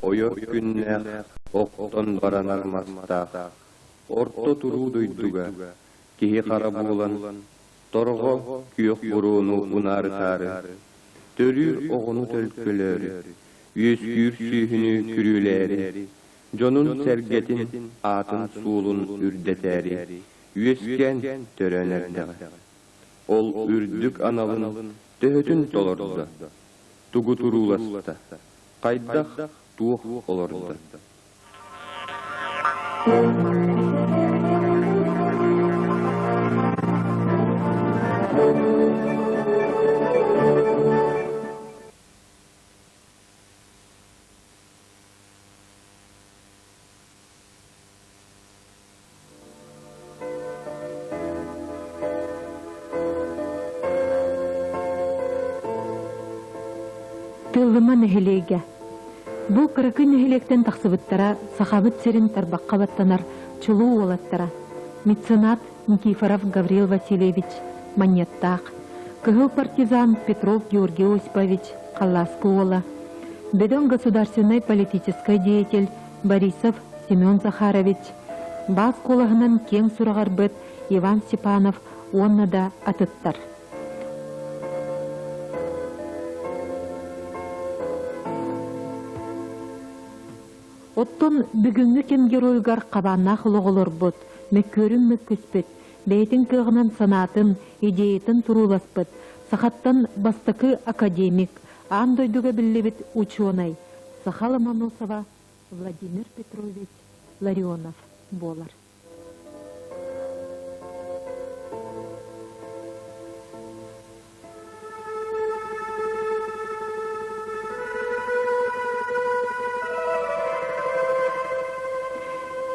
Ойор күннээх, охтон баранар мастаах, орто туруу дойдуга киһи-хара буолан, торҕо күөх буруону унаарытаары, төрүүр оҕону төлкөлөөрү, үөскүүр сүөһүнү күрүөлээри, дьонун-сэргэтин аатын-суолун үрдэтээри үөскээн төрөөн эрдэҕэ. Ол үрдүк аналын төһөтүн толордо, тугу турууласта, хайдах туох олордо? Тыыллыма нэһилиэгэ. Бу кыракый нэһилиэктэн тахсыбыттара Сахабыт сирин тарбахха баттанар чулуу уолаттара меценат Никифоров Гаврил Васильевич Манньыаттаах, кыһыл партизан Петров Георгий Осипович Халлааскы уола, бөдөҥ государственнай политическай деятель Борисов Семен Захарович, баас куолаһынан киэҥ сураҕарбыт Иван Степанов уонна да атыттар. Оттон бүгүҥҥү кэм геройугар хабааннаах олох олорбут, мөккүөрүн мөккүспүт, бэйэтин кыаҕынан санаатын, идеятын турууласпыт, сахаттан бастакы академик, аан дойдуга биллибит учуонай Саха Ломоносова Владимир Петрович Ларионов буолар.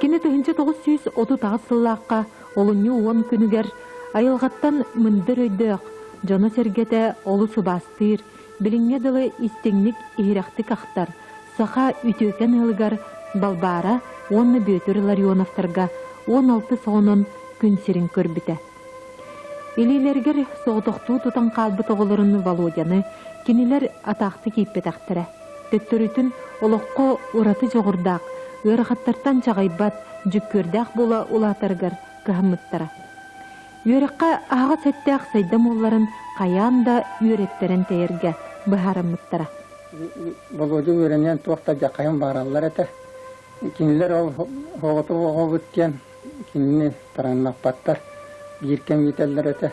Кини 1938 сыллаахха олунньу уон күнүгэр айылҕаттан мындыр өйдөөх, дьоно-сэргэтэ олус убаастыыр, билиҥҥэ дылы истиҥник иһирэхтик ахтар саха үтүөкэн ыалыгар Балбаара уонна Бүөтүр Ларионовтарга 16 оҕонон күн сирин көрбүтэ. Илиилэригэр соҕотохтуу тутан хаалбыт оҕолорун Володяны кинилэр атаахтык ииппэтэхтэрэ. Төттөрүтүн олоххо ураты дьоҕурдаах, ыарахаттартан чаҕыйбат, дьүккүөрдээх буола улаатарыгар кыһаммыттара. Үөрэххэ аһаҕас эттээх сайдам уолларын хайаан да үөрэттэрэн тэйэргэ быһаарыммыттара. Володя үөрэниэн туох да дьахайын баараллар этэ. Кинилэр ол оҕоту оҕобут диэн кинини тараннаппаттар, биир кэм иитэллэр этэ.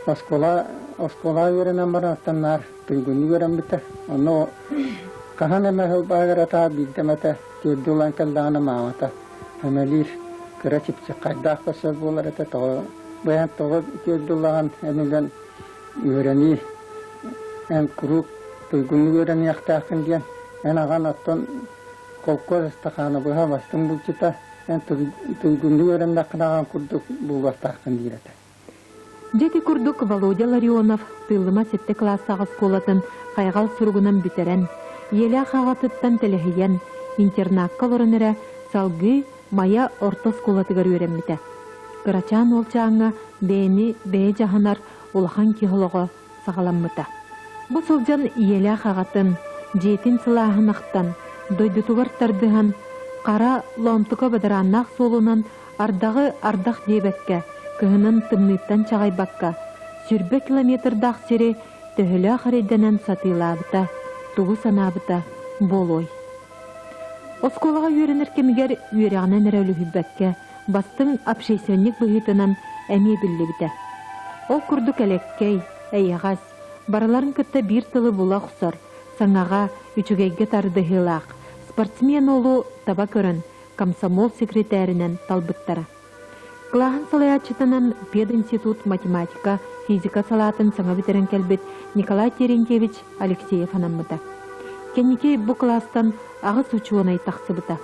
Оскуола оскуолаҕа үөрэнэн баран оттон наар туйгуннук үөрэммитэ. Онно хаһан эмэ сылбаһыгар атаа биирдэ эмэтэ түөрдүү ылан кэллэҕинэ маамата Эмэлиир кыра чыпчаххайдаах да сөп буолар этэ, тоҕо бэйэҥ тоҕо түөрдүллэҕин эн үлэн үөрэнии, эн куруук туйгуннук үөрэниэхтээххин диэн, эн аҕан оттон холкуос ыстакаанабыһа бастыҥ булчута, эн туйгуннук үөрэннэххинэ аҕаҥ курдук буолуохтааххын диир этэ. Дьэ ити курдук Володя Ларионов Тыыллыма сэттэ кылаастаах оскуолатын хайҕал суругунан бүтэрэн, ийэлээх аҕатыттан тэлэһийэн, интернакка олорон эрэ салгыы Майа орто оскуолатыгар үөрэммитэ. Кырачаан уолчааҥҥа бэйэни бэйэ дьаһанар улахан киһи олоҕо саҕаламмыта. Бу сылдьан ийэлээх аҕатын, дьиэтин сылааһын ахтан, дойдутугар тардыһан, хара лоомтука бадарааннаах суолунан Ардаҕы ардах диэбэккэ, кыһынын тымныыттан чаҕыйбакка, сүүрбэ километрдаах сири төһөлөөх эрэйдэнэн сатыылаабыта, тугу санаабыта буолуой? Оскуолаҕа үөрэнэр кэмигэр үөрэҕинэн эрэ үлүһүйбэккэ, бастыҥ общественник быһыытынан эмиэ биллибитэ. Ол курдук элэккэй, эйэҕэс, барыларын кытта биир тылы була охсор, саҥаҕа, үчүгэйгэ тардыһыылаах, спортсмен уолу таба көрөн, комсомол секретаринэн талбыттара. Кылааһын салайааччытынан пединститут математика, физика салаатын саҥа бүтэрэн кэлбит Николай Терентьевич Алексеев анаммыта. Кэнники бу кылаастан аҕыс учуонай тахсыбыта.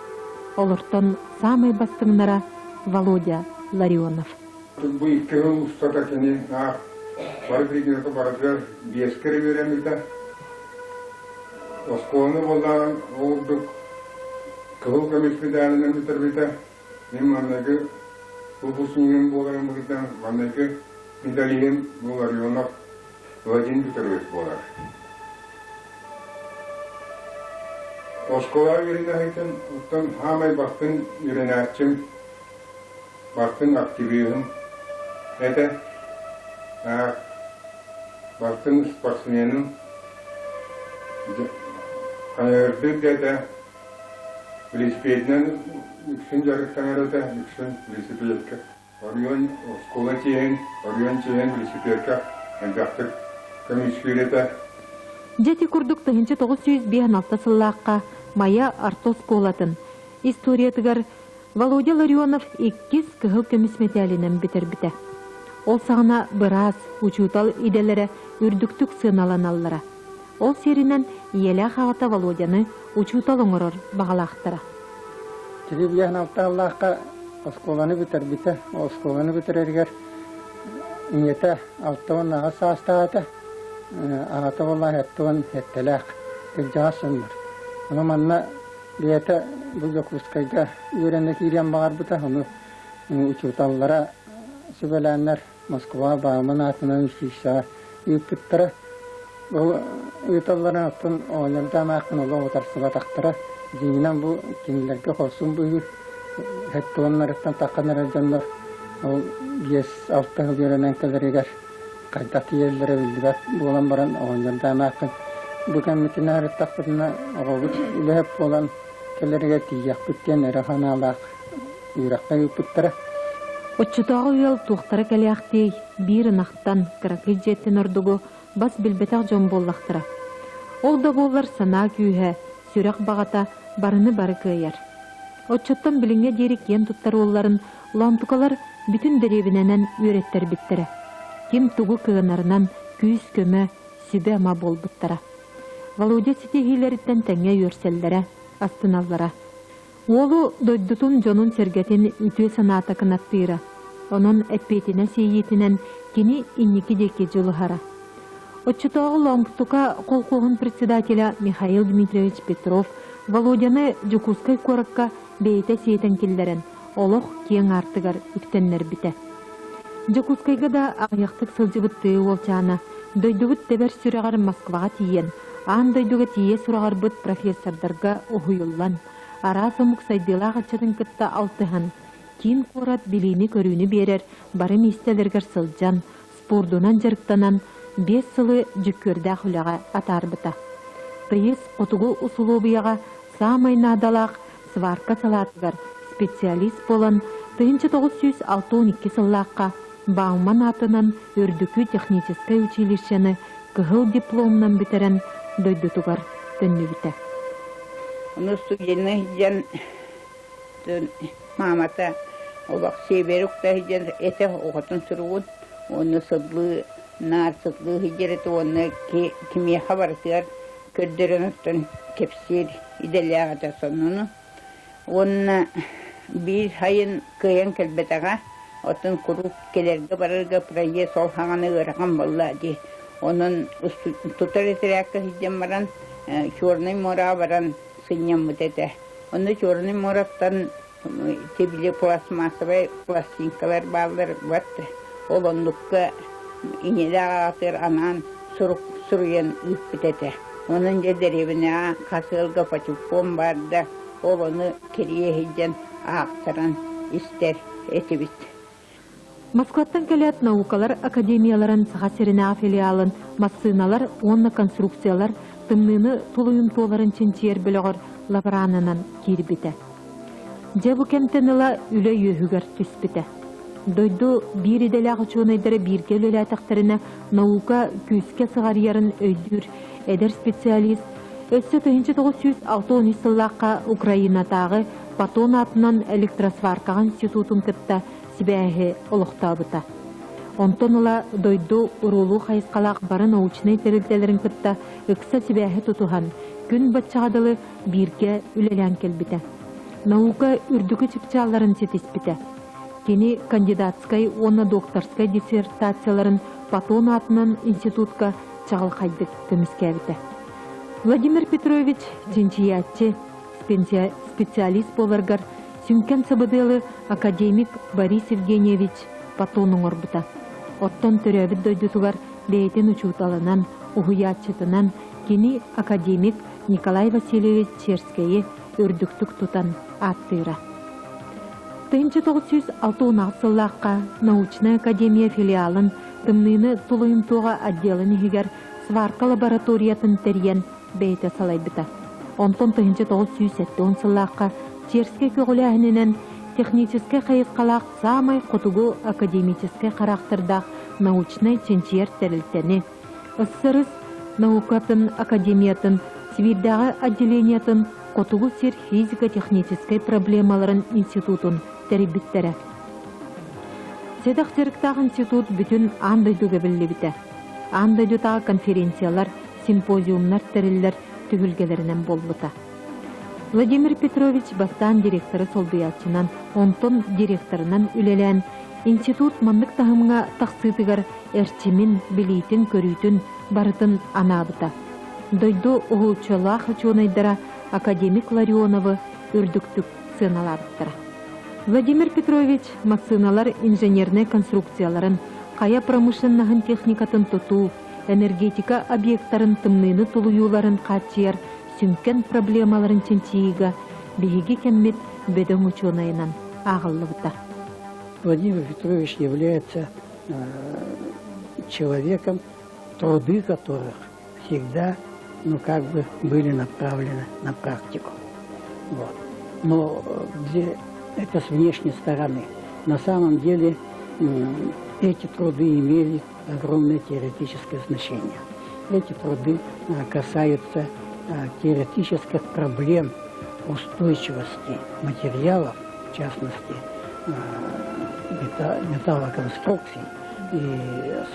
Олортон саамай бастыҥнара Володя Ларионов. Бу икки сыл устата кини аах бары предметы барытыгар биэскэ эрэ үөрэммитэ. Оскуоланы буоллаҕын ол курдук Кыһыл көмүс медалынан бүтэрбитэ. Мин маҥнайгы выпускнигым буоларым быһыытынан маҥнайгы медалиһым бу Ларионов Владимир Петрович буолар. Оскуола үөрэнээччитин оттон хаамай бастыҥ үөрэнээччим, бастыҥ активиһым этэ. Бастыҥ спортсменым хайыһардыыр да этэ. Велосипединэн үксүн дьарыктанар этэ, үксүн велосипедка. Оройуон оскуола чиэһин, оройуон чиэһин велосипедка элбэхтик көмүскүүр этэ. Дьэ ити курдук 1956 сыллаахха Майа орто оскуолатын историятыгар Володя Ларионов иккис кыһыл көмүс мэтээлинэн бүтэрбитэ. Ол саҕана быраас, учуутал идэлэрэ үрдүктүк сыаналаналлара. Ол сиэринэн ийэлээх аҕата Володяны учуутал оҥорор баҕалаахтара. Кини биэһин алтааллаахха оскуоланы бүтэрбитэ. Оскуоланы бүтэрэригэр ийэтэ 68 саастаах этэ. Аҕата буоллаҕа 77-лээх кырдьаҕас дьоннор. Ону манна бэйэтэ бу Дьокуускайга үөрэнэ киириэн баҕарбыта. Ону учууталлара сүбэлээннэр Москва Бауман аатынан училищеҕа ыыппыттара. Ол ыыталларын оттон оҕонньордоох аахпын олох утарсыбатахтара. Дьиҥинэн бу кинилэргэ хорсун быһыы хеттуоннарыттан таххан эрэр дьоннор ол 5-6 сыл үөрэнэн кэлэригэр хайдах тиийэллэрэ биллибэт буолан баран оҕонньордоох аахпын бу кэммитинэ сырыттахпытына оҕобут үлэһит буолан кэлэригэр тиийиэхпит диэн эрэ санаалаах үөрэххэ ыыппыттара. Оччотооҕу ыал туохтара кэлээхтиэй, биир ынахтан, кыракый дьиэттэн ордугу бас билбэтэх дьон буоллахтара. Ол да буоллар санаа күүһэ, сүрэх баҕата барыны бары кыайар. Оччоттон билиҥҥэ диэри киэн туттар уолларын Лоомтукалар бүтүн дэриэбинэнэн үөрэттэрбиттэрэ. Ким тугу кыанарынан күүс-көмө, сүбэ-ама буолбуттара. Володя ситиһиилэриттэн тэҥҥэ үөрсэллэрэ, астыналлара. Уолу дойдутун дьонун-сэргэтин үтүө санаата кынаттыыра, онон эппиэтинэс иэйиитинэн кини инники диэки дьулуһара. Оччотооҕу Лоомтука колхуоһун председателя Михаил Дмитриевич Петров Володяны Дьокуускай куоракка бэйэтэ сиэтэн киллэрэн, олох киэҥ аартыгар үктэннэрбитэ. Дьокуускайга да аҕыйахтык сылдьыбыт тыа уолчаана дойдубут тэбэр сүрэҕэр Москваҕа тиийэн, аан дойдуга тиийэ сураҕырбыт профессордарга уһуйуллан, араас омук сайдыылаах ыччатын кытта алтыһан, киин куорат билиини-көрүүнү биэрэр бары миэстэлэригэр сылдьан, спордунан дьарыктанан, 5 сылы дьүккүөрдээх үлэҕэ атаарбыта. Тыйыс хотугу усулуобуйаҕа саамай наадалаах сварка салаатыгар специалист буолан, 1962 сыллаахха Бауман аатынан Үрдүкү техническэй училищены кыһыл дипломунан бүтэрэн дойдутугар төннүбүтэ. Ону студенныы сылдьан маамата олох сиэбэри укта сылдьан этэ оҕотун суругун уонна сыллыы наар сыллыы сылдьар этэ уонна кимиэхэ барытыгар көрдөрөн оттон кэпсиир идэлээх этэ сонуну Уонна биир сайын кыайан кэлбэтэҕэ, оттон куруук кэлэргэ-барарга проезд ол саҕана ыарахан буолла дии. Онон тутар этэрээккэ сылдьан баран Чернай муораҕа баран сынньаммыт этэ. Онно Чернай муораттан ити били пластмассовай пластинкалар бааллар бат ол оннукка ийэлээх аҕатыгар анаан сурук суруйан ыыппыт этэ. Онон дьэ дэриэбинэҕэ хас ыалга патефон баар да, ол ону кэрийэ сылдьан аахтаран истэр этибит. Москваттан кэлээт наукалар академияларын Саха сиринээҕи филиалын массыыналар уонна конструкциялар тымныыны тулуйумтуоларын чинчийэр бөлөҕөр лаборанынан киирбитэ. Дьэ бу кэмтэн ыла үлэ үөһүгэр түспүтэ. Дойду биир идэлээх учуонайдара бииргэ үлэлээтэхтэринэ наука күүскэ сыҕарыйарын өйдүүр эдэр специалист өссө 1963 сыллаахха Украинатааҕы Патон аатынан электросваркаҕа институтун кытта сибээһи олохтообута. Онтон ыла дойду уруулуу хайысхалаах бары научнай тэрилтэлэрин кытта ыкса сибээһи тутуһан, күн баччаҕа дылы бииргэ үлэлээн кэлбитэ. Наука үрдүкү чыпчаалларын ситиспитэ. Кини кандидатскай уонна докторскай диссертацияларын Патон аатынан институтка чаҕылхайдык көмүскээбитэ. Владимир Петрович чинчийээччи, специалист буоларгар сүҥкэн сабыдыалы академик Борис Евгеньевич Патон оҥорбута. Оттон төрөөбүт дойдутугар бэйэтин учууталынан, уһуйааччытынан кини академик. Николай Васильевич Черскэйи үрдүктүк тутан ааттыыра. 1968 сыллаахха научнай академия филиалын тымныыны тулуйумтуоҕа отделын иһигэр сварка лабораториятын тэрийэн бэйэтэ салайбыта. Онтон 1970 сыллаахха Черскэй көҕүлээһининэн техническэй хайысхалаах саамай хотугу академическай характердаах научнай чинчийэр тэрилтэни СССР наукатын академиятын Сибиирдээҕи отделениетын Хотугу сир физико-техническэй проблемаларын институтун тэрийбиттэрэ. Сэдэх дьарыктаах институт бүтүн аан дойдуга биллибитэ. Аан дойдутааҕы конференциялар, симпозиумнар тэриллэр түһүлгэлэринэн буолбута. Владимир Петрович бастаан директоры солбуйааччынан, онтон директорынан үлэлээн, институт маннык таһымҥа тахсыытыгар эрчимин, билиитин-көрүүтүн барытын анаабыта. Дойду уһулуччулаах учуонайдара академик Ларионовы үрдүктүк сыаналаабыттара. Владимир Петрович массыыналар инженернэй конструкцияларын, хайа промышленноһын техникатын тутуу, энергетика объектарын тымныыны тулуйууларын хааччыйар сүҥкэн проблемаларын чинчийиигэ биһиги кэммит бөдөҥ учуонайынан ааҕыллыбыта. Владимир Петрович является человеком, труды которых всегда, ну, как бы были направлены на практику. Вот. Но где это с внешней стороны. На самом деле эти труды имели огромное теоретическое значение. Эти труды касаются теоретических проблем устойчивости материалов, в частности, металлоконструкций и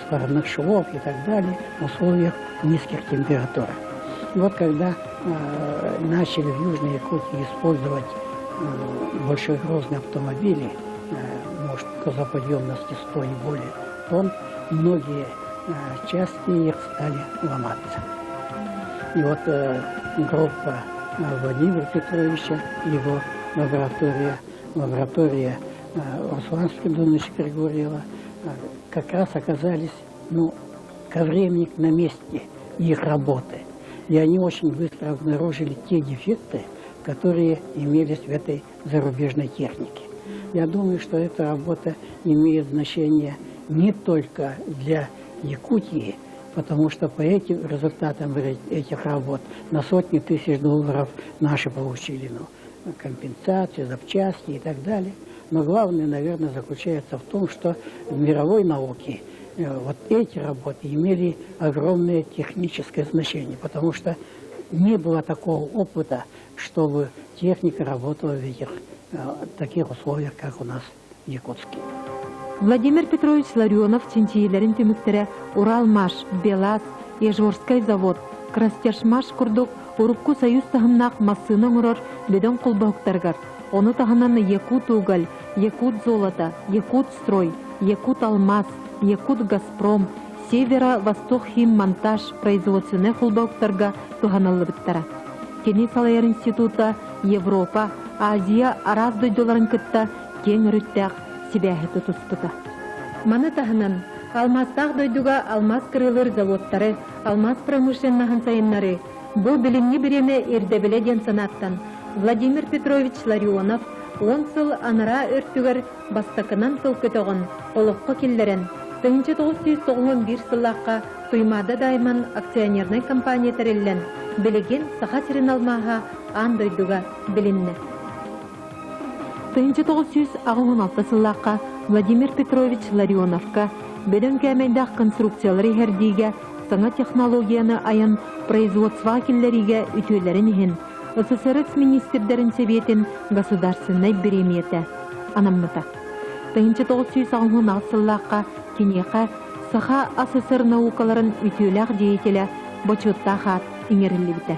сварных швов и так далее в условиях низких температур. И вот когда начали в Южной Якутии использовать большегрузные автомобили, может, грузоподъемности 100 и более тонн, многие части их стали ломаться. И вот группа Владимира Петровича, его лаборатория, лаборатория Руслана Спиридоновича Григорьева как раз оказались, ну, ко времени на месте их работы. И они очень быстро обнаружили те дефекты, которые имелись в этой зарубежной технике. Я думаю, что эта работа имеет значение не только для Якутии, потому что по этим результатам этих работ на сотни тысяч долларов наши получили, ну, компенсацию, запчасти и так далее. Но главное, наверное, заключается в том, что в мировой науке вот эти работы имели огромное техническое значение, потому что не было такого опыта, чтобы техника работала в этих таких условиях, как у нас в Якутске. Владимир Петрович Ларионов чинчийиилэрин түмүктэрэ Уралмаш, БелАЗ, Ижорскай завод, Крастяжмаш курдук урукку Союз таһымнаах массыына оҥорор бөдөҥ холбоһуктарыгар, ону таһынан Якутуголь, Якутзолото, Якутстрой, Якуталмаз, Якутгазпром, Северо-Восток химмонтаж производственнай холбоһуктарга туһаныллыбыттара. Кини салайар института Европа, Азия араас дойдуларын кытта киэҥ өрүттээх сибээһи тутуспута. Маны таһынан, алмаастаах дойдуга алмаас кырыылыыр заводтары, алмаас промышленноһын сайыннарыы, бу билиҥҥи бириэмэ ирдэбилэ диэн санааттан Владимир Петрович Ларионов 10 сыл анараа өртүгэр бастакынан тыл көтөҕөн, олоххо киллэрэн, 1991 сыллаахха Туймаада Дайман акционернай компания тэриллэн, билигин Саха сирин алмааһа аан дойдуга билиннэ. 1986 сыллаахха Владимир Петрович Ларионовка бөдөҥ кээмэйдээх конструкциялары иһэрдиигэ саҥа технологияны айан производствоҕа киллэриигэ үтүөлэрин иһин СССР министрдэрин сэбиэтин государственнай бириэмийэтэ анаммыта. 1988 сыллаахха киниэхэ Саха АССР наукаларын үтүөлээх деятелэ бочуоттаах аат иҥэриллибитэ.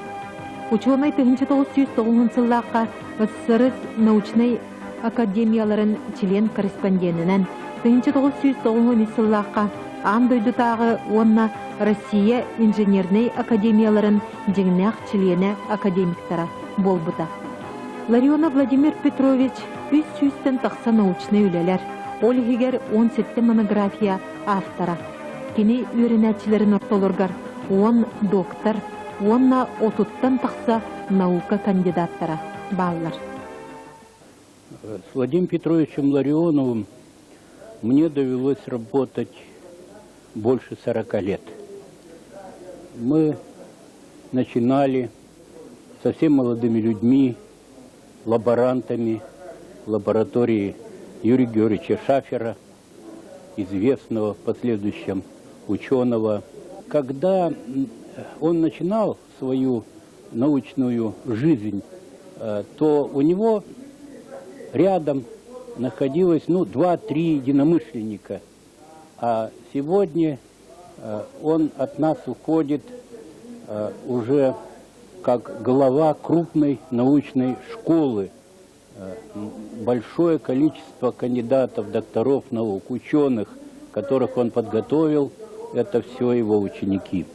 Учуонай 1990 сыллаахха СССР научнай академияларын член-корреспонденинэн 1993 сыллаахха аан дойдутааҕы уонна Россия инженернэй академияларын дьиҥнээх чилиэнэ академиктара буолбута. Ларионов Владимир Петрович үс сүүстэн тахса научнай үлэлэр, ол иһигэр 17 монография автора. Кини үөрэнээччилэрин ортолоругар 10 доктор, уонна отуттан тахса наука кандидаттара бааллар. С Владимиром Петровичем Ларионовым мне довелось работать больше 40 лет. Мы начинали совсем молодыми людьми, лаборантами лаборатории Юрия Георгиевича Шафера, известного в последующем ученого. Когда он начинал свою научную жизнь, то у него рядом находилось, ну, два-три единомышленника. А сегодня он от нас уходит уже как глава крупной научной школы. Большое количество кандидатов, докторов наук, ученых, которых он подготовил, это все его ученики.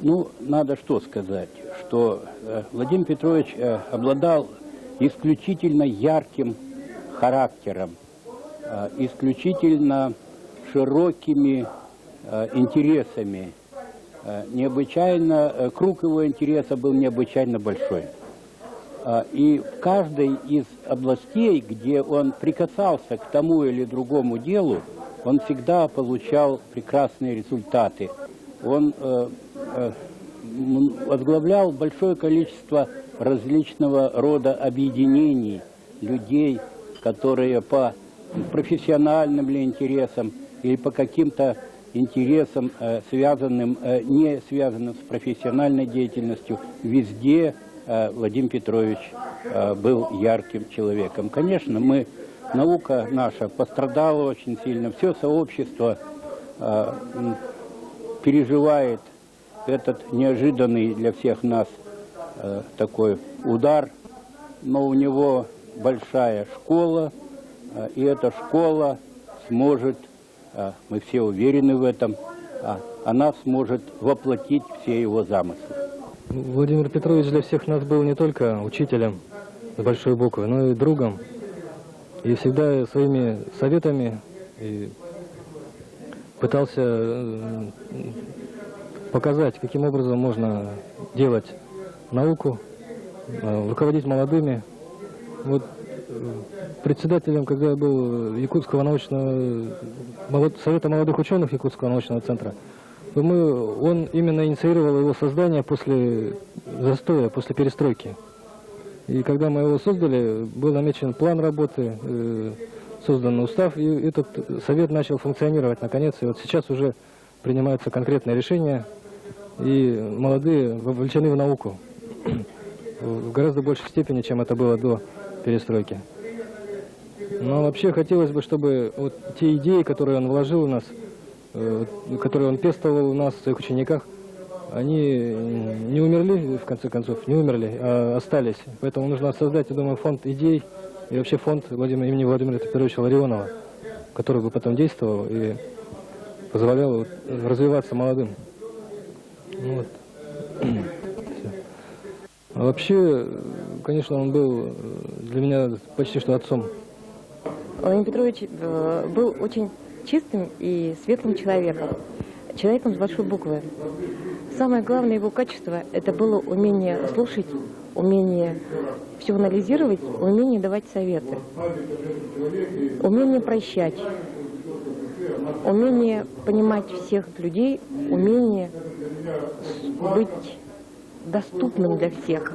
Ну, надо что сказать, что Владимир Петрович обладал исключительно ярким характером, исключительно широкими интересами. Необычайно, круг его интереса был необычайно большой. И в каждой из областей, где он прикасался к тому или другому делу, он всегда получал прекрасные результаты. Он возглавлял большое количество различного рода объединений людей, которые по профессиональным ли интересам или по каким-то интересам, связанным, не связанным с профессиональной деятельностью, везде Владимир Петрович был ярким человеком. Конечно, наука наша пострадала очень сильно, все сообщество переживает этот неожиданный для всех нас такой удар, но у него большая школа, и эта школа сможет, мы все уверены в этом, она сможет воплотить все его замыслы. Владимир Петрович для всех нас был не только учителем с большой буквы, но и другом. И всегда своими советами и пытался показать, каким образом можно делать науку, руководить молодыми. Вот председателем, когда я был Якутского научного, Совета молодых ученых Якутского научного центра, он именно инициировал его создание после застоя, после перестройки. И когда мы его создали, был намечен план работы, создан устав, и этот совет начал функционировать наконец. И вот сейчас уже принимаются конкретные решения, и молодые вовлечены в науку в гораздо большей степени, чем это было до перестройки. Но вообще хотелось бы, чтобы вот те идеи, которые он вложил в нас, которые он пестовал у нас, в своих учениках, они не умерли, в конце концов, не умерли, а остались. Поэтому нужно создать, я думаю, фонд идей и вообще фонд имени Владимира Петровича Ларионова, который бы потом действовал и позволял развиваться молодым. Вот. А вообще, конечно, он был для меня почти что отцом. Владимир Петрович был очень чистым и светлым человеком, человеком с большой буквы. Самое главное его качество – это было умение слушать, умение все анализировать, умение давать советы, умение прощать, умение понимать всех людей, умение быть доступным для всех.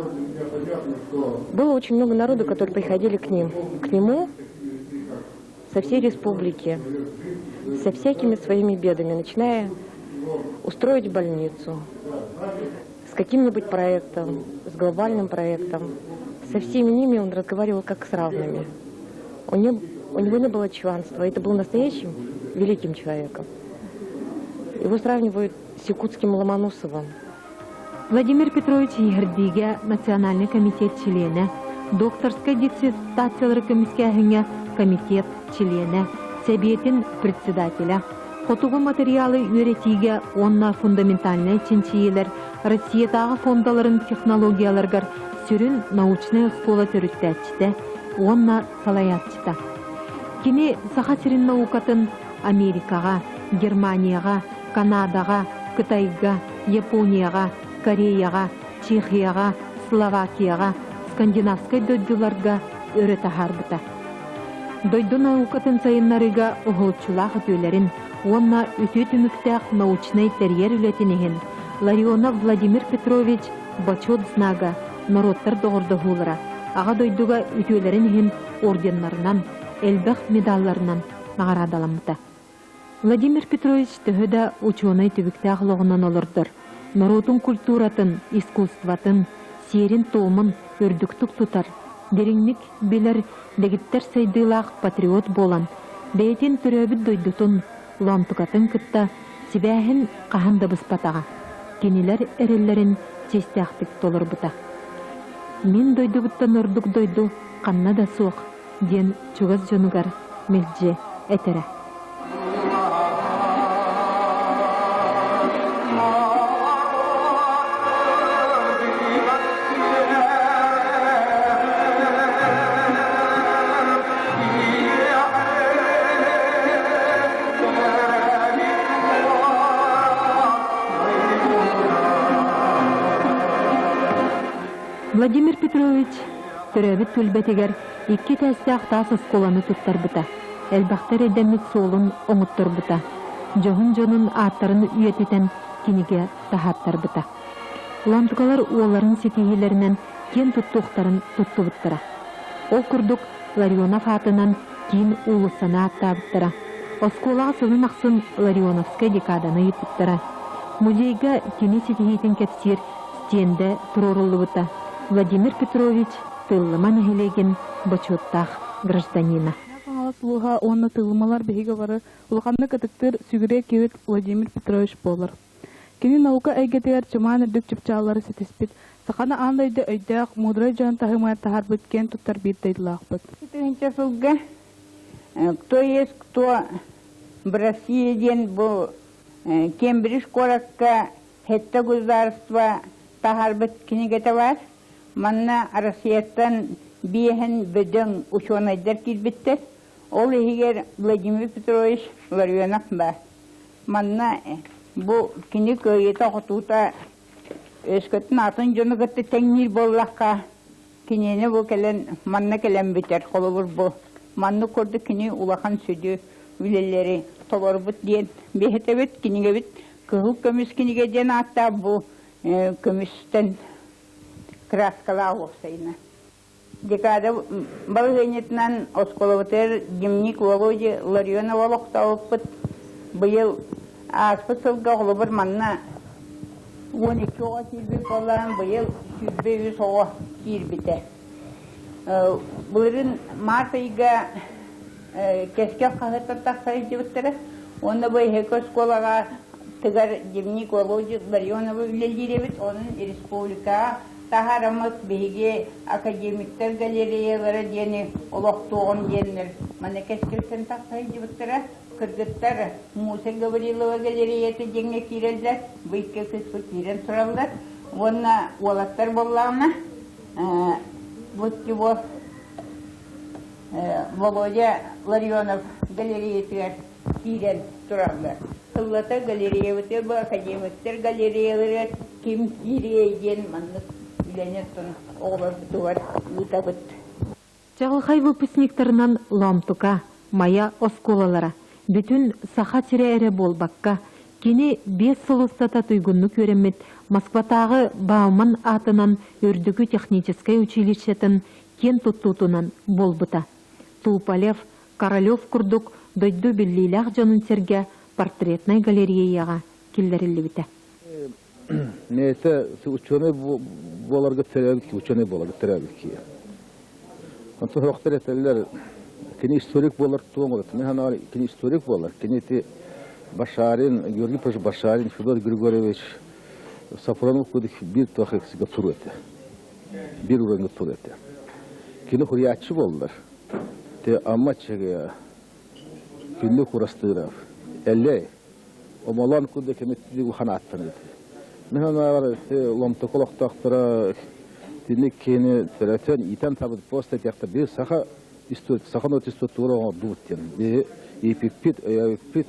Было очень много народу, которые приходили к нему со всей республики, со всякими своими бедами, начиная устроить больницу, с каким-нибудь проектом, с глобальным проектом. Со всеми ними он разговаривал как с равными. У него не было чванства, это был настоящим великим человеком. Его сравнивают с якутским Ломоносовым. Владимир Петрович ИХРДИгэ Национальный комитет члена, докторскай диссертациялары көмүскээһиҥҥэ комитет члена, Сэбиэтин председателя. Хотугу материалы үөрэтиигэ уонна фундаментальнай чинчийиилэр Россиятааҕы фондаларын технологияларыгар сүрүн научнай оскуола төрүттээччитэ уонна салайааччыта. Кини Саха сирин наукатын Америкаҕа, Германияҕа, Канадаҕа, Кытайга, Японияҕа, Кореяҕа, Чехияҕа, Словакияҕа, скандинавскай дойдуларга өрө таһаарбыта. Дойду наукатын сайыннарыыга уһулуччулаах үтүөлэрин уонна үтүө түмүктээх научнай тэрийэр үлэтин иһин Ларионов Владимир Петрович Бочуот знага, норуоттар доҕордоһуулара, Аҕа дойдуга үтүөлэрин иһин орденнарынан, элбэх медалларынан наҕараадаламмыта. Владимир Петрович төһө да учуонай түбүктээх олоҕунан олордор, норуотун культуратын, искусствотын, сиэрин-туомун үрдүктүк тутар, дириҥник билэр дэгиттэр сайдыылаах патриот буолан, бэйэтин төрөөбүт дойдутун, Лоомтукатын кытта сибээһин хаһан да быспатаҕа, кинилэр эрэллэрин чиэстээхтик толорбута. «Мин дойдубуттан ордук дойду ханна да суох» диэн чугас дьонугар мэлдьи этэрэ. Владимир Петрович төрөөбүт түөлбэтигэр икки этээстээх таас оскуоланы туттарбыта, элбэхтэ эрэйдэммит суолун оҥотторбута, дьоһун дьонун ааттарын үйэтитэн кинигэ таһааттарбыта. Лоомтукалар уолларын ситиһиилэринэн киэн туттуохтарын туттубуттара. Ол курдук Ларионов аатынан киин уулуссаны ааттаабыттара. Оскуолаҕа сылын ахсын Ларионовскай декаданы ыйыппыттара. Музейга кини ситиһиитин кэпсиир стендэ туруоруллубута. Владимир Петрович Тыллыма нэһилиэгин бочуоттаах гражданина. Хаҥалас улууһа уонна Тыллымалар биһиги бары улаханнык ытыктыыр сүгүрүйэ киһибит Владимир Петрович буолар. Кини наука эйгэтигэр чымаан үрдүк чыпчааллары ситиспит, саханы аан дойду өйдөөх, муударай дьон таһымыгар таһаарбыт киэн туттар биир дойдулаахпыт. Тыһыынча сылга «Кто есть кто в России» диэн бу Кембридж куоракка сэттэ государство таһаарбыт кинигэтэ баар. Манна Россияттан биэһин бөдөҥ учуонайдар киирбиттэр. Ол иһигэр Владимир Петрович Ларионов баар. Манна бу кини кыайыыта-хотуута өскөтүн атын дьону кытта тэҥниир буоллахха, кинини бу кэлэн манна кэлэн бүтэр. Холобур бу маннык курдук кини улахан сүдү үлэлэри толорбут диэн биһитэбит кинигэбит Кыһыл көмүс кинигэ диэн ааттаах бу көмүстэн краскалаах уопсайына. Декада балаһыанньатынан оскуолабытыгар дневник Володи Ларионова олохтообуппут. Быйыл ааспыт сылга холобур манна 12 оҕо киирбит буоллаҕына, быйыл 23 оҕо киирбитэ. Былырыын март ыйга Кэскил хаһыаттан тахса сылдьыбыттара. Уонна бу эһиги оскуолаҕа тыгар дневник Володи Ларионова үлэлиир эбит. Онон республикаҕа таһаараммыт биһиги академиктар галереялара диэни олохтуоҕун диэннэр манна кэскилтэн тахса сылдьыбыттара. Кыргыттар Муся Гаврилова галереята диэҥҥэ киирэллэр, бу икки кыыспыт киирэн тураллар. Уонна уолаттар буоллаҕына, вот его Володя Ларионов галереятыгар киирэн тураллар. Сыллата галереябытыгар бу академиктар галереяларыгар ким киириэй диэн маннык үлэни оттон оҕолорбутугар ыытабыт. Чаҕылхай выпускниктарынан Лоомтука, Майа оскуолалара бүтүн Саха сирэ эрэ буолбакка, кини 5 сыл устата туйгуннук үөрэммит Москватааҕы Бауман аатынан Үрдүкү техническэй училищетын киэн туттуутунан буолбута. Туполев, Королев курдук дойду биллиилээх дьонун сэргэ портретнай галереяҕа киллэриллибитэ. Миэтэ ученый буоларга төрөөбүт ученый буоларга төрөөбүт киһи. Онтон сорохтор этэллэр, кини историк буолар туоҥ олор. Мин санаабар, кини историк буолар. Кини ити Башарин, Георгий Петрович Башарин, Федор Григорьевич Сафронов курдук биир туох туруо этэ. Биир уровеньга туруо этэ. Кини хуруйааччы буоллар. Те Амма Чегея, Күннүк Курастыров, Эллэй, Омолон курдук кэмиттии улахан ааттанар этэ. Мин санаабар, ломтоку олохтоохторо тинник киһини төрөтөн, иитэн табыт пост этиэхтэр биир саха саха норуот история оҥордубут диэн. Биһи ииппиппит, өйөөбүппүт,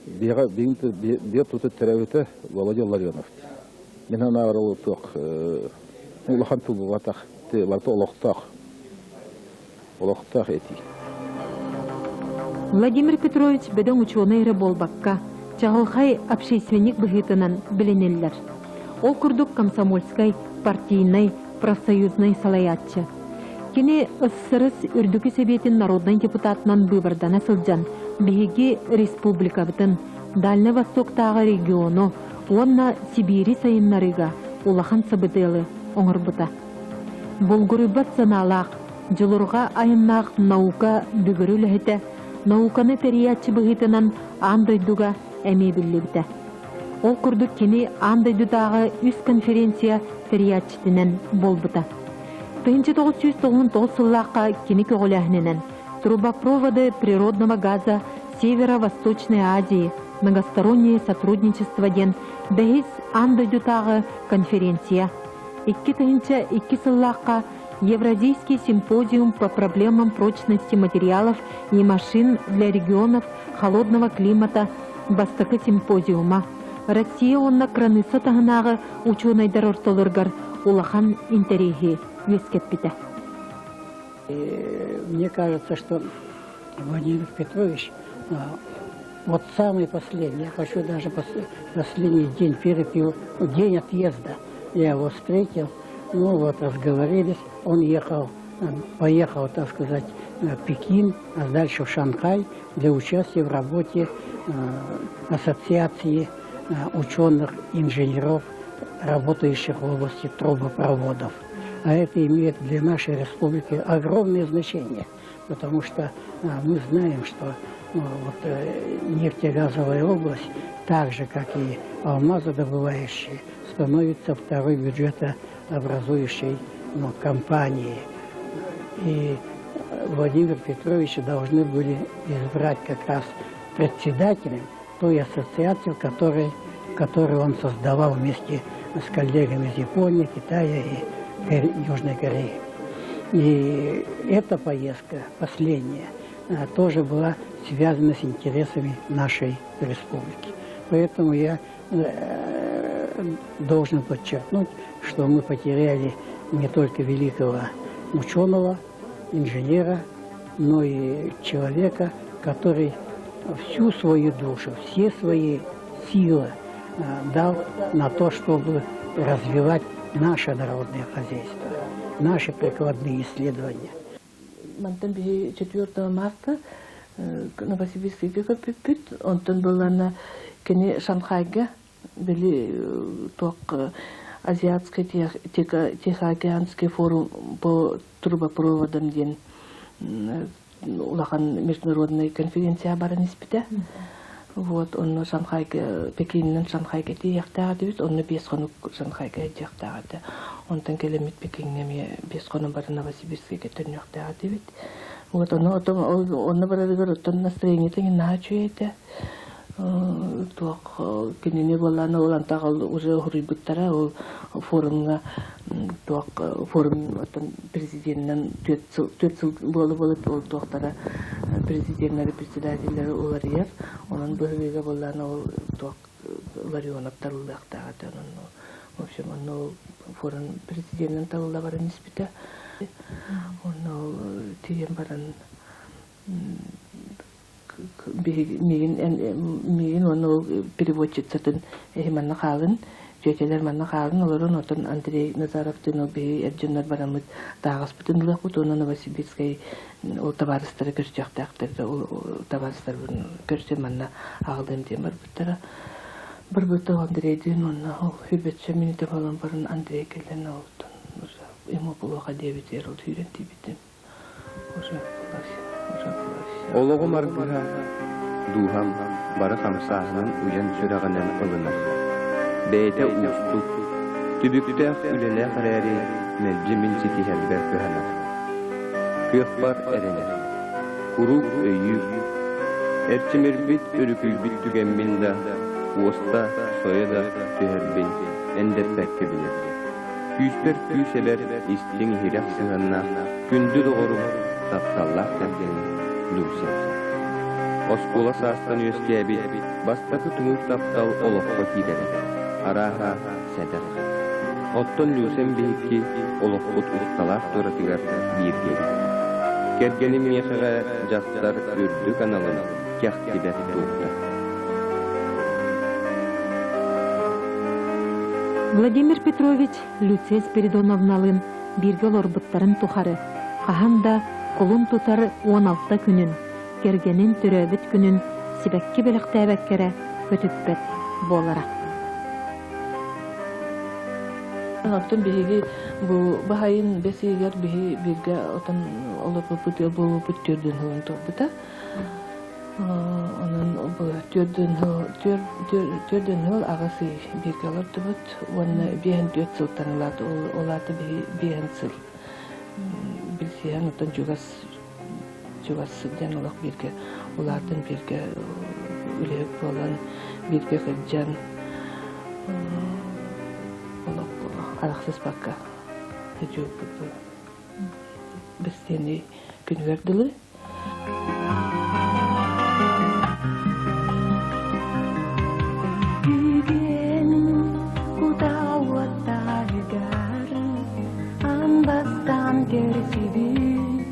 биһиэхэ биһиги тутут төрөөбүтэ Володя Ларионов. Мин санаабар ол туох улахан тыл буолбатах, барыта олохтоох. Олохтоох этии. Владимир Петрович бөдөҥ учуонай эрэ буолбакка, чаҕылхай общественник быһыытынан билиниллэр. Ол курдук комсомольскай, партийнай, профсоюзнай салайааччы. Кини СССР Үрдүкү Сэбиэтин народнай депутатынан быыбардана сылдьан, биһиги республикабытын, Дальнай Востоктааҕы региону уонна Сибиири сайыннарыыга улахан сабыдыалы оҥорбута. Булгуруйбат санаалаах, дьулурҕа айаннаах наука бүгүрү үлэһитэ, науканы тэрийээччи быһыытынан аан дойдуга эмиэ биллибитэ. Ол курдук кини аан дойдутааҕы үс конференция тэрийээччитинэн буолбута. 1999 сыллаахха кини көҕүлээһининэн «Трубопроводы природного газа Северо-Восточной Азии. Многостороннее сотрудничество» диэн бэһис аан дойдутааҕы конференция 2002 сыллаахха Евразийский симпозиум по проблемам прочности материалов и машин для регионов холодного климата бастакы симпозиума Россия уонна кыраныысса таһынааҕы учуонайдар ортолоругар улахан интэриэһи үөскэппитэ. Мне кажется, что Владимир Петрович вот самый последний, я хочу даже последний день перед его, день отъезда, я его встретил, ну вот разговорились, он ехал, поехал, так сказать, в Пекин, а дальше в Шанхай для участия в работе ассоциации ученых, инженеров, работающих в области трубопроводов. А это имеет для нашей республики огромное значение, потому что мы знаем, что вот, нефтегазовая область, так же, как и алмазодобывающие, становится второй бюджетообразующей, ну, компанией. И Владимир Петровича должны были избрать как раз председателем той ассоциации, которую он создавал вместе с коллегами из Японии, Китая и Южной Кореи. И эта поездка, последняя, тоже была связана с интересами нашей республики. Поэтому я должен подчеркнуть, что мы потеряли не только великого ученого, инженера, но и человека, который всю свою душу, все свои силы дал на то, чтобы развивать наше народное хозяйство, наши прикладные исследования. Мантан биһи 4 марта Новосибирскийга көппүппүт, онтон буоллаҕына кини Шанхайга били туох Азиатский Тихоокеанский форум по трубопроводам диэн улахан международный конференция баран испитэ. Вот, онно Шанхайга, Пекининэн Шанхайга тиийиэхтээх этибит, онно 5 хонук Шанхайга сылдьыахтаах этэ. Онтон кэлэммит Пекиҥҥэ эмиэ 5 хонон баран Новосибирскайга төннүөхтээх этибит. Вот, онно онно барарыгар оттон настроениета наһаа үчүгэй этэ. Туох кинини буоллаана ол антах ол уже уһуруйбуттара ол форумҥа туох форум оттон президенинэн 4 сыл буола буола ол туохтара президеннери председателлери уларыйар онон быһыыга буоллаана ол туох Ларионов талыллыахтаах этэ онон в общем онно ол форум президенинэн талылла баран испитэ онно ол тиийэн баран миигин миигин уонна ол переводчицатын эһи манна хаалын дьүөтэлэр манна хаалын олорон отон Андрей Назаровтыын ол биһи эр дьоннор бараммыт тааҕаспытын ылыахпыт уонна Новосибирскай ол табаарыстары көрсүөхтээхтэр ол табаарыстарбын көрсөн манна аҕалыам диэн барбыттара барбыта Андрейдыын уонна ол сүүрбэччэ мүнүүтэ буолан баран Андрей кэлэн олтон уже ему плохо диэбитигэр ол сүүрэн тиийбитим. Олоҕум аргыһа, дууһам бары хамсааһынын уйан сүрэҕинэн ылынар. Бэйэтэ уустук, түбүктээх үлэлээх эрээри мэлдьи мин ситиһэрбэр кыһанар. Кыахпар эрэнэр, куруук өйүүр. Эрчимирбит, өрүкүйбүт түгэммин да, уоста, сойо да түһэрбин эндэппэккэ билэр. Күүспэр күүс эбэр истиҥ иһирэх сыһыаннаах күндү доҕорум, тапталлаах кэргэним Дуся. Оскуола саастан үөскээбит бастакы тумул таптал олоххо киирэрэ. Арааһа, сэдэх. Оттон Люсям биһикки олохпут усталаах туоратыгар бииргэбит. Кэргэним миэхэҕэ дьахтар үрдүк аналын кэхтибэт туоһута. Владимир Петрович Люция Спиридоновналыын бииргэ олорбуттарын тухары хаһан да кулун тутар 16 күнүн, кэргэнин төрөөбүт күнүн сибэкки бэлэхтээбэккэ эрэ көтүппэт буолара. Оттон биһиги бу баһайын бэс ыйыгар биһи бииргэ отон олорбуппут ыал буолбуппут төрдүн сылын туолбута. Онон бу төрдүн сыл төрдүн сыл аҕыс ый бииргэ олордубут уонна биэһин түөрт сылтан ылаат ол аата биһи биэһин сыл билсиһэн оттон чугас чугас сылдьан олох бииргэ улаатан бииргэ үлэһит буолан бииргэ сылдьан олох арахсыспакка сылдьыбыппыт бэстиэнэй күнүгэр дылы. Бүгүн кутаа уоттарыгар аан бастаан көрсүбүт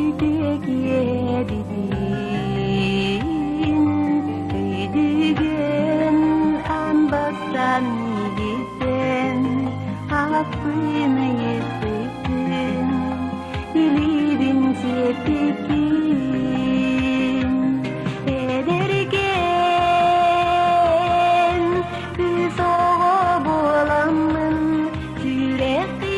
үтүө киэбитин өйдүгүн аан бастаан миигиттэн ааппын ыйыппыккын илиибин сиэппиккин эдэркээн кыыс оҕо буоламмын сүрэхпин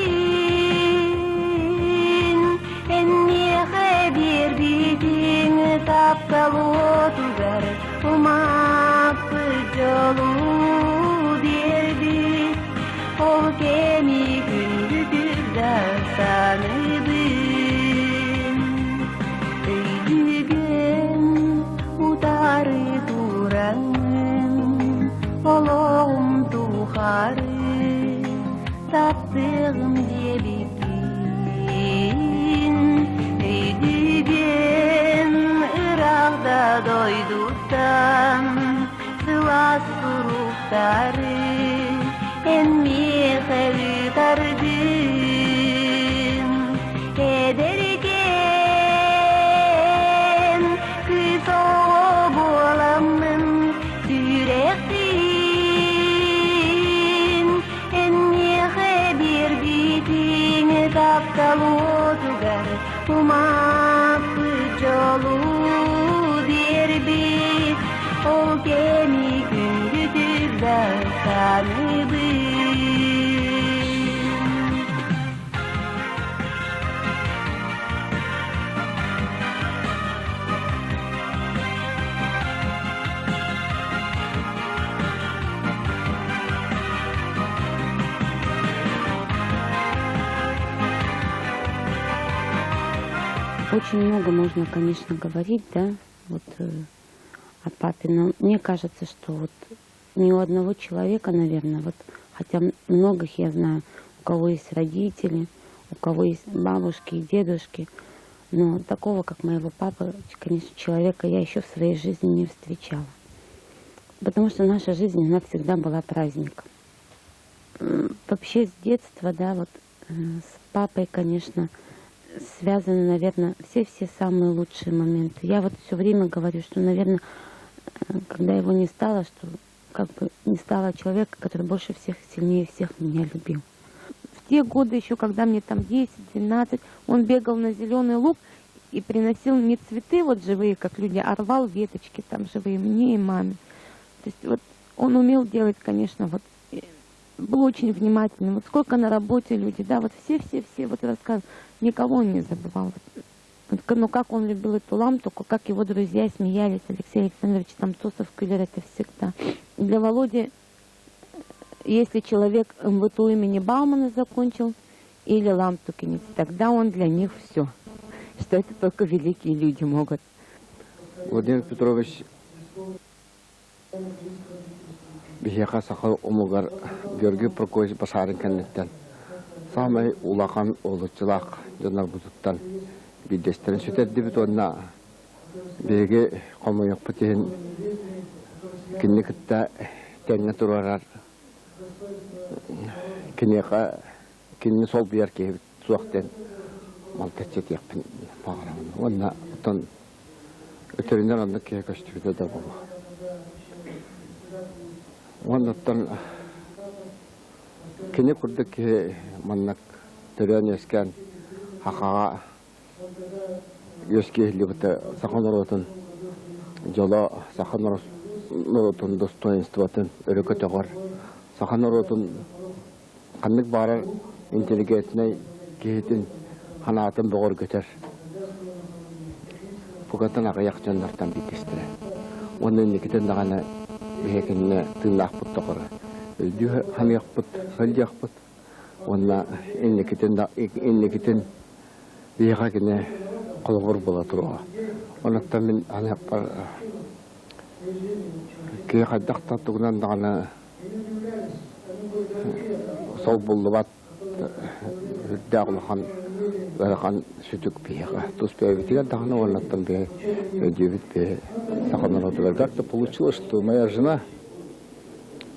эн миэхэ биэрбитиҥ таптал уотугар умаппыт дьолу биэрбит ол кэми күндүтүк да саныыбын өйдүүгүн утары тураҥҥын олоҕум тухары таптыаҕым диэбиккин өйдүүгүн ыраах да дойдуттан сылаас суруктары эн миэхэ ыытардын эдэркээн кыыс оҕо буоламмын сүрэхпин эн миэхэ биэрбитиҥ таптал уотугар умаппыт дьолу биэрбит ол кэми күндүтүк да саныыбын. Очень много можно, конечно, говорить, да, вот о папе, но мне кажется, что вот ни у одного человека, наверное, вот, хотя многих я знаю, у кого есть родители, у кого есть бабушки и дедушки, но такого, как моего папы, конечно, человека я еще в своей жизни не встречала. Потому что наша жизнь, она всегда была праздником. Вообще с детства, да, вот с папой, конечно, связаны, наверное, все-все самые лучшие моменты. Я вот все время говорю, что, наверное, когда его не стало, что как бы не стало человека, который больше всех, сильнее всех меня любил. В те годы еще, когда мне там 10-12, он бегал на зеленый луг и приносил мне цветы вот живые, как люди, а рвал веточки там живые мне и маме. То есть вот он умел делать, конечно, вот был очень внимательным. Вот сколько на работе люди, да, вот все-все-все вот рассказывают, никого он не забывал. Вот, ну как он любил эту ламтуку, как его друзья смеялись, Алексей Александрович там Тусов, Кюллер, это всегда. Для Володи, если человек МВТУ имени Баумана закончил, или Ламтукинец, тогда он для них все. Что это только великие люди могут. Владимир Петрович биһиэхэ саха омугар Георгий Прокопьевич Башарин кэнниттэн саамай улахан уһулуччулаах дьоннорбутуттан биирдэстэрин сүтэрдибит уонна биһиги хомойуохпут иһин кинини кытта тэҥҥэ туруорар Киниэхэ кинини солбуйар киһибит суох диэн малтаччы этиэхпин баҕарабын. Уонна оттон өтөрүнэн оннук киһи көстүбүтэ да буолуо. Уонна оттон кини курдук киһи маннык төрөөн-үөскээн Хахаҕа үөскүү иһиллибитэ саха норуотун дьоло, саха норуотун достоинствотын өрө көтөҕөр, саха норуотун ханнык баҕарар интеллигентнэй киһитин санаатын бөҕөргөтөр букатын аҕыйах дьоннортон биирдэстэрэ. Уонна инникитин даҕаны биһиги тыыннаахпыт доҕоро өйдүү саныахпыт, сылдьыахпыт. Уонна инникитин да инникитин биһиэхэ кини холобур буола туруоҕа. Онуттан мин аныахпар киһи хайдах да тугунан даҕаны солбуллубат үрдээх улахан ыарахан сүтүк биһиэхэ тус бэйэбитигэр даҕаны уоннаттан биһи өйдүүбүт биһи саха норуотугар. Как-то получилось, что моя жена,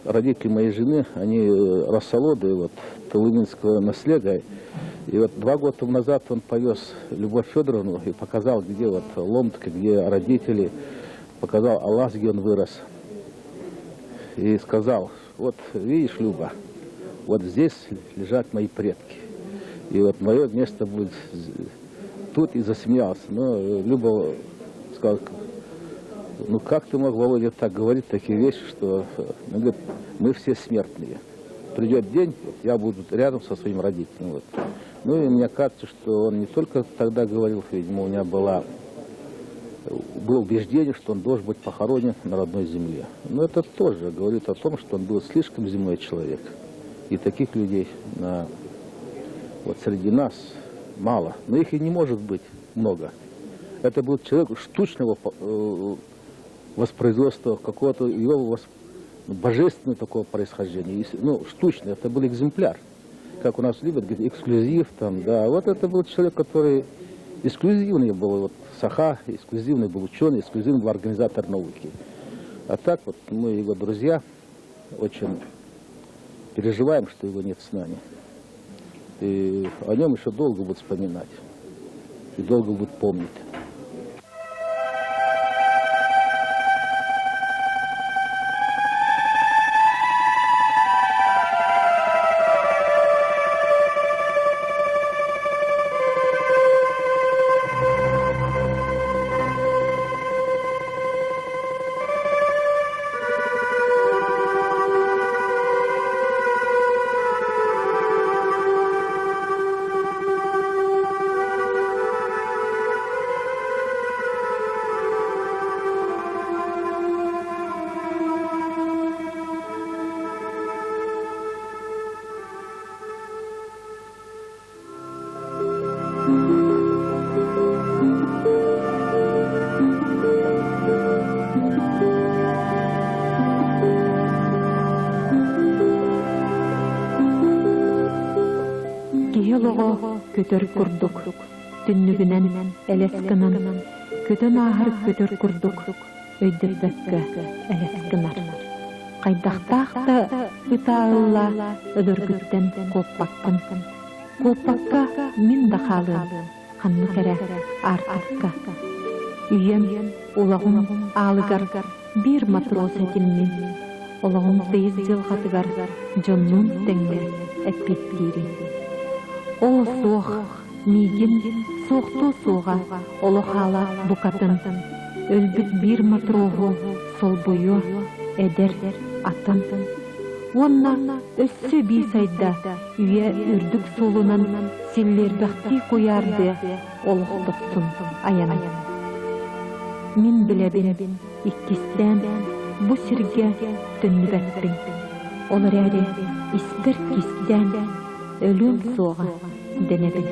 родители моей жены, они рассолоды вот, Тулыминского наследия. И вот 2 года назад он повез Любовь Федоровну и показал, где вот Ломтка, где родители, показал Алас, где он вырос. И сказал, вот видишь, Люба, вот здесь лежат мои предки. И вот мое место будет тут, и засмеялся. Но Люба сказала, ну как ты мог, Володя, так говорить такие вещи, что, ну, говорит, мы все смертные. Придет день, я буду рядом со своим родителем. Вот. Ну и мне кажется, что он не только тогда говорил, видимо, у меня было убеждение, что он должен быть похоронен на родной земле. Но это тоже говорит о том, что он был слишком земной человек. И таких людей среди нас мало. Но их и не может быть много. Это был человек штучного воспроизводства, какого-то его божественного такого происхождения. Штучный, это был экземпляр. Как у нас любят говорить, эксклюзив там, да. Вот это был человек, который эксклюзивный был, Саха, эксклюзивный был ученый, эксклюзивный был организатор науки. А так вот мы, его друзья, очень переживаем, что его нет с нами. И о нем еще долго будут вспоминать и долго будут помнить. Көтөр курдук, түннүгүнэн элэс гынан, көтөн ааһар көтөр курдук, өйдөппөккө элэс гынар. Хайдахтаах да ытаалла өлөргүттэн куоппаккын. Куоппакка мин да хаалыам, ханнык эрэ аартыкка. Үйэм улаҕым аалыгар биир матрос этиммин, олоҕум тыйыс дьылҕатыгар дьоннуун тэҥҥэ эппиэттиирим. Оо, суох, миигин суохтуу суоҕа олох аала букатын. Өлбүт биир матроһу солбуйуо эдэр атын. Уонна өссө бии сайда үйэ үрдүк суолунан силлиэрбэхтии куйаардыа олох дохсун айана. Мин билэбин, иккистээн бу сиргэ төннүбэппин. Ол эрээри испэр кистээн өлүөм суоҕа дэнэбин.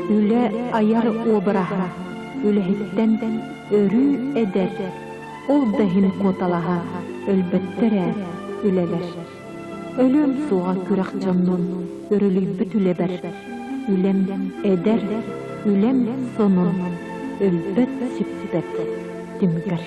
Үлэ айар уобараһа, үлэһиттэн өрүү эдэр, ол да иһин куоталаһа өлбөттөр ээ үлэлэр. Өлүөм суоҕа күрэх дьоннун өрүлүйбүт үлэбэр. Үлэм эдэр, үлэм сонун, өлбөт сүппэт түмүгэр.